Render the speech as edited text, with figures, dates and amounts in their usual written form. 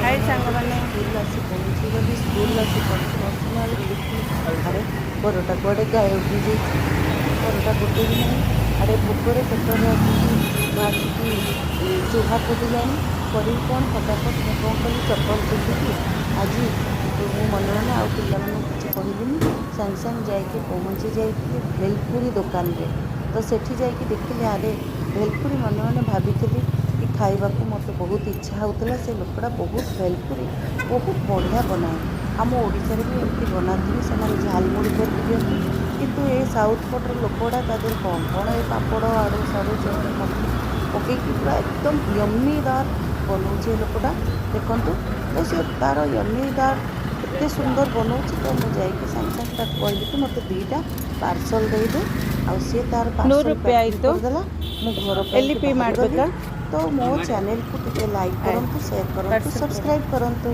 ହାଏ ସାଙ୍ଗମାନେ। ସ୍କୁଲ ଆସି ପହଞ୍ଚିଗଲି। ସ୍କୁଲ ଆସି ପହଞ୍ଚି ବସିଲା ବେଳକୁ ଦେଖିଲି, ଆରେ, ପରଟା କୁଆଡ଼େ ଗାୟବ ହେଇଯାଇଛି। ପରଟା ଗୋଟେ ବି ନାହିଁ। ଆରେ, ଭୋକରେ ପେଟରେ ଆସିକି ଆସିକି ଚୁହା ପୋଡ଼ିଲାଣି। କରିବି କ'ଣ? ଫଟାଫଟ ମୁଁ କ'ଣ କଲି, ଚପଲ ପିନ୍ଧିକି ଆଜି ମୁଁ ମନେ ମନେ ଆଉ ପିଲାମାନଙ୍କୁ କିଛି କହିଲିନି। ସାଙ୍ଗେ ସାଙ୍ଗେ ଯାଇକି ପହଞ୍ଚି ଯାଇଥିଲି ଭେଲପୁରୀ ଦୋକାନରେ। ତ ସେଠି ଯାଇକି ଦେଖିଲି, ଆରେ, ଭେଲପୁରୀ ମନେ ମନେ ଭାବିଥିଲି କି ଖାଇବାକୁ ମୋତେ ବହୁତ ଇଚ୍ଛା ହେଉଥିଲା। ସେ ଲୋକଟା ବହୁତ ଭେଲପୁରୀ ବହୁତ ବଢ଼ିଆ ବନାଏ। ଆମ ଓଡ଼ିଶାରେ ବି ଏମିତି ବନାନ୍ତିନି। ସେମାନେ ଝାଲମୁଢ଼ି କରିକି ଦିଅନ୍ତି। କିନ୍ତୁ ଏ ସାଉଥ୍ ପଟର ଲୋକ ଗୁଡ଼ା ତା ଦେହରେ କ'ଣ କ'ଣ ଏ ପାମ୍ପଡ଼, ଆଡ଼ୁ ସାଡ଼ୁ ଚଟଣି ମଟନି ପକେଇକି ପୁରା ଏକଦମ ୟମିଦାର ବନଉଛି ଏ ଲୋକଟା। ଦେଖନ୍ତୁ ତ, ସେ ତାର ୟମିଦାର ଏତେ ସୁନ୍ଦର ବନଉଛି। ତ ମୁଁ ଯାଇକି ସାଙ୍ଗେ ସାଙ୍ଗେ ତାକୁ କହିଲି କି ମୋତେ ଦୁଇଟା ପାର୍ସଲ ଦେଇଦେ। ଆଉ ସିଏ ତାର ನೂರು ପାର୍ସଲ ರೂಪಾಯಿ ପ୍ୟାକିଂ ಆಯಿತು. କରିଦେଲା। ମୁଁ ଘର ಎಲ್ಲಿ ପାଇକି ಪೇ ବାହାରିଗଲି। ಮಾಡಬೇಕಾ? ତ ମୋ ଚ୍ୟାନେଲକୁ ଟିକେ ଲାଇକ୍ କରନ୍ତୁ, ସେୟାର କରନ୍ତୁ, ପାର୍ସଲ। ସବସ୍କ୍ରାଇବ୍ କରନ୍ତୁ।